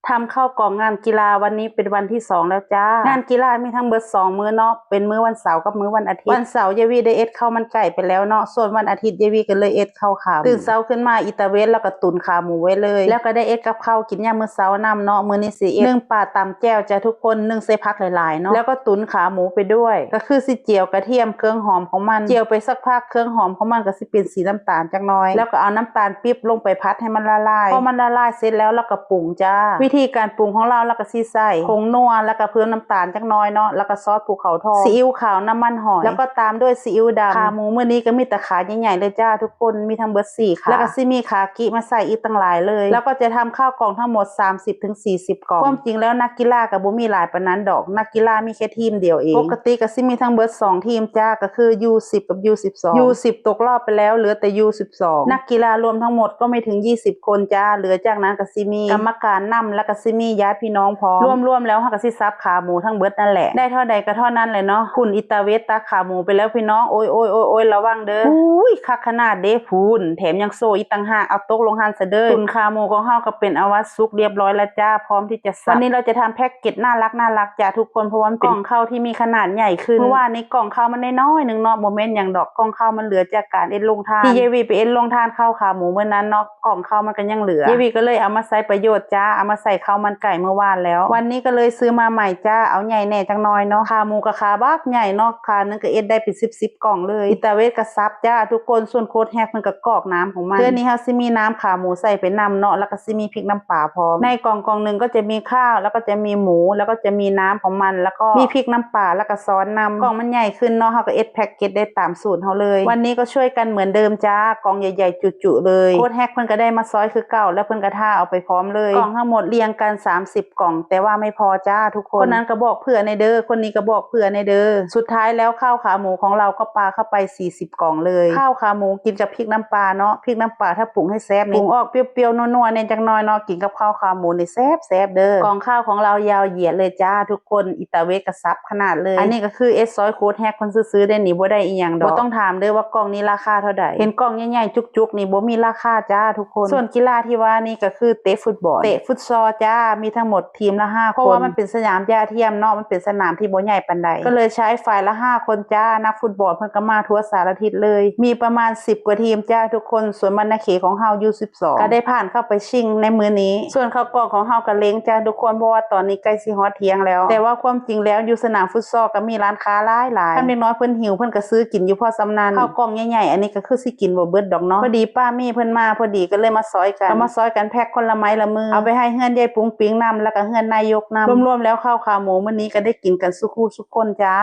ທຳເຂົ້າກ່ອງງານກິລາ ວັນນີ້ເປັນວັນທີສອງແລ້ວຈ້າ. ງານກິລາມີທັງເບິດສອງມື້ເນາະ ເປັນມື້ວັນເສົາກັບມື້ວັນອາທິດ. ວັນເສົາເຢຍວີໄດ້ເອັດເຂົ້າມັນໄກ່ໄປແລ້ວເນາະ ສ່ວນວັນອາທິດເຢຍວີກໍເລີຍເອັດເຂົ້າຂາໝູ. ຕື່ນເຊົ້າຂຶ້ນມາ ອີຕາເວດລາວກໍຕຸນຂາໝູໄວ້ເລີຍ ແລ້ວກໍໄດ້ເອັດກັບເຂົ້າກິນຍາມມື້ເຊົ້ານຳເນາະ. ມື້ນີ້ຊິເອັດໜຶ້ງປາຕຳແຈ່ວຈ້າທຸກຄົນ ໜຶ້ງໃສ່ຜັກຫຼາຍໆເນາະ ແລ້ວກໍຕຸນຂາໝູໄປດ້ວຍ ກໍຄືຊິຈຽວກະທຽມ ເຄື່ອງຫອມຂອງມັນ. ຈຽວໄປສັກພັກ ເຄື່ອງຫອມຂອງມັນກໍຊິເປັນສີນ້ຳຕານຈັກໜ້ອຍ ແລ້ວກໍເອົານ້ຳຕານປີບລົງໄປຜັດໃຫ້ມັນລະລາຍ. ພໍມັນລະລາຍເສັດແລ້ວ ລາວກໍປຸງຈ້າ. ວິທີການປຸງຂອງລາວ ລາວກໍຊິໃສ່ຜົງນົວ ແລ້ວກໍເພີ່ມນ້ຳຕານຈັກໜ້ອຍເນາະ ແລ້ວກໍຊອດພູເຂົາທອງ ຊີອິ້ວຂາວ ນ້ຳມັນຫອຍ ແລ້ວກໍຕາມດ້ວຍຊີອິ້ວດຳ. ຂາໝູມື້ນີ້ກໍມີແຕ່ຂາໃຫຍ່ໆເລີຍຈ້າທຸກຄົນ ມີທັງເບິດສີ່ຂາ ແລ້ວກໍຊິມີຂາກິມາໃສ່ອີກຕັ້ງຫຼາຍເລີຍ. ລາວກໍຈະທຳເຂົ້າກ່ອງທັງໝົດສາມສິບເຖິງສີ່ສິບກ່ອງ. ຄວາມຈິງແລ້ວນັກກິລາກໍບໍ່ມີຫຼາຍປານນັ້ນດອກ ນັກກິລາມີແຄ່ທີມດຽວເອງ. ປົກກະຕິກໍຊິມີທັງເບິດສອງທີມຈ້າ ກໍຄືຢູສິບກັບຢູສິບສອງ. ຢູສິບຕົກລອບໄປແລ້ວ ເຫຼືອແຕ່ຢູສິບສອງ. ນັກກິລາລວມທັງໝົດກໍມີເຖິງຍີ່ສິບຄົນຈ້າ ເຫຼືອຈາກນັ້ນກໍຊິມີກຳມະການນຳ ແລ້ວກໍຊິມີຍາດພີ່ນ້ອງພ້ອມ. ລວມໆແລ້ວເຮົາກໍຊິສັບຂາໝູທັງເບິດນັ້ນແຫຼະ ໄດ້ເທົ່າໃດກໍເທົ່ານັ້ນແຫຼະເນາະ. ພຸ້ນ ອີຕາເວດຕັກຂາໝູໄປແລ້ວພີ່ນ້ອງ ໂອ້ຍໆໆໆ ລະວັງເດີ. ອຸ້ຍ ຄັກຂະໜາດເດ້ພຸ້ນ ແຖມຍັງໂຊອີກຕ່າງຫາກ. ເອົາ ຕົກລົງຫັ້ນຊະເດີ. ຕຸນຂາໝູຂອງເຮົາກໍເປັນອັນວ່າສຸກລຽບຮ້ອຍແລ້ວຈ້າ ພ້ອມທີ່ຈະສັບ. ວັນນີ້ລາວຈະທຳແພັກເກັດໜ້າລັກໆຈ້າທຸກຄົນ ເພາະວ່າມັນເປັນກ່ອງເຂົ້າທີ່ມີຂະໜາດໃຫຍ່ຂຶ້ນ. ເມື່ອວານນີ້ກ່ອງເຂົ້າມັນນ້ອຍໆໜຶ່ງເນາະ ບໍ່ແມ່ນຫຍັງດອກ ກ່ອງເຂົ້າມັນເຫຼືອຈາກການເອັດໂຮງທານ ທີ່ເຢວີໄປເອັດໂຮງທານເຂົ້າຂາໝູມື້ນັ້ນເນາະ ກ່ອງເຂົ້າມັນກໍຍັງເຫຼືອ. ເຢວີກໍເລີຍເອົາມາໃຊ້ປະໂຫຍດຈ້າ ເອົາມາໃສ່ເຂົ້າມັນໄກ່ມື້ວານແລ້ວ ວັນນີ້ກໍເລີຍຊື້ມາໃໝ່ຈ້າ ເອົາໃຫຍ່ແດ່ຈັກໜ້ອຍເນາະ. ຂາໝູກໍຂາບັກໃຫຍ່ເນາະ ຂາໜຶ່ງກໍເອັດໄດ້ເປັນສິບໆກ່ອງເລີຍ. ອີຕາເວດກໍສັບຈ້າທຸກຄົນ ສ່ວນໂຄດແຮັກເພິ່ນກໍກອກນ້ຳຂອງມັນ. ເທື່ອນີ້ເຮົາຊິມີນ້ຳຂາໝູໃສ່ໄປນຳເນາະ ແລ້ວກໍຊິມີພິກນ້ຳປາພ້ອມ. ໃນກ່ອງກ່ອງໜຶ່ງກໍຈະມີຂ້າວ ແລ້ວກໍຈະມີໝູ ແລ້ວກໍຈະມີນ້ຳຂອງມັນ ແລ້ວກໍມີພິກນ້ຳປາ ແລ້ວກໍຊອດນຳ. ກ່ອງມັນໃຫຍ່ຂຶ້ນເນາະ ເຮົາກໍເອັດແພັກເກັດໄດ້ຕາມສູດເຮົາເລີຍ. ວັນນີ້ກໍຊ່ວຍກັນເໝືອນເດີມຈ້າ ກ່ອງໃຫຍ່ໆຈຸໆເລີຍ. ໂຄດແຮັກເພິ່ນກໍໄດ້ມາຊອຍຄືເກົ່າ ແລ້ວເພິ່ນກໍຖ້າເອົາໄປພ້ອມເລີຍ. ກ່ອງທັງໝົດລຽງກັນສາມສິບກ່ອງ ແຕ່ວ່າໄມ່ພໍຈ້າທຸກຄົນ. ຄົນນັ້ນກໍບອກເຜື່ອແດ່ເດີ ຄົນນີ້ກໍບອກເຜື່ອແດ່ເດີ. ສຸດທ້າຍແລ້ວ ຂ້າວຂາໝູຂອງລາວກໍປາເຂົ້າໄປສີ່ສິບກ່ອງເລີຍ. ຂ້າວຂາໝູກິນກັບພິກນ້ຳປາເນາະ ພິກນ້ຳປາຖ້າປຸງໃຫ້ແຊບນີ້ ປຸງອອກປ່ຽວໆນົວໆແດ່ຈັກໜ້ອຍເນາະ ກິນກັບຂ້າວຂາໝູນີ້ແຊບໆເດີ. ກ່ອງຂ້າວຂອງລາວຍາວຢຽດເລີຍຈ້າທຸກຄົນ ອີຕາເວດກໍສັບຂະໜາດເລີຍ. ອັນນີ້ກໍຄືເອັດຊອຍໂຄດແຮັກເພິ່ນຊື່ໆເດ້ນີ້ ບໍ່ໄດ້ອີ່ຫຍັງດອກ. ບໍ່ຕ້ອງຖາມເດີວ່າກ່ອງນີ້ລາຄາເທົ່າໃດ ເຫັນກ່ອງໃຫຍ່ໆຈຸກໆນີ້ບໍ່ມີລາຄາຈ້າທຸກຄົນ. ສ່ວນກິລາທີ່ວ່ານີ້ກໍຄືເຕະຟຸດບອລ ເຕະຟຸດຊໍຈ້າ ມີທັງໝົດທີມລະຫ້າຄົນ ເພາະວ່າມັນເປັນສະໜາມຫຍ້າທຽມເນາະ ມັນເປັນສະໜາມທີ່ບໍ່ໃຫຍ່ປານໃດ ກໍເລີຍໃຊ້ຝ່າຍລະຫ້າຄົນຈ້າ. ນັກຟຸດບອລເພິ່ນກໍມາທົ່ວສາລະທິດເລີຍ ມີປະມານສິບກວ່າທີມຈ້າທຸກຄົນ. ສ່ວນບັນນາເຂດຂອງເຮົາຢູສິບສອງ ກໍໄດ້ຜ່ານເຂົ້າໄປຊິງໃນມື້ນີ້. ສ່ວນເຂົ້າກ່ອງຂອງເຮົາກໍເລັ່ງຈ້າທຸກຄົນ ເພາະວ່າຕອນນີ້ໃກ້ຊິຮອດທ່ຽງແລ້ວ. ແຕ່ວ່າຄວາມຈິງແລ້ວຢູ່ສະໜາມຟຸດຊໍກໍມີຮ້ານຄ້າຫຼາຍໆ ຄັນເດັກນ້ອຍເພິ່ນຫິວເພິ່ນກໍຊື້ກິນຢູ່ພໍສ່ຳນັ້ນ. ເຂົ້າກ່ອງໃຫຍ່ໆອັນນີ້ກໍຄືຊິກິນບໍ່ເບິດດອກເນາະ. ພໍດີປ້າມີເພິ່ນມາພໍດີ ກໍເລີຍມາຊອຍກັນ ກໍມາຊອຍກັນແພັກຄົນລະໄມ້ລະມື ເອົາໄປໃຫ້ເຮືອນໃຫຍ່ປຸງປິງນຳ ແລ້ວກໍເຮືອນນາຍົກນຳ. ລວມໆແລ້ວ ເຂົ້າຂາໝູມື້ນີ້ກໍໄດ້ກິນກັນສູ່ຄູ່ສູ່ຄົນຈ້າ.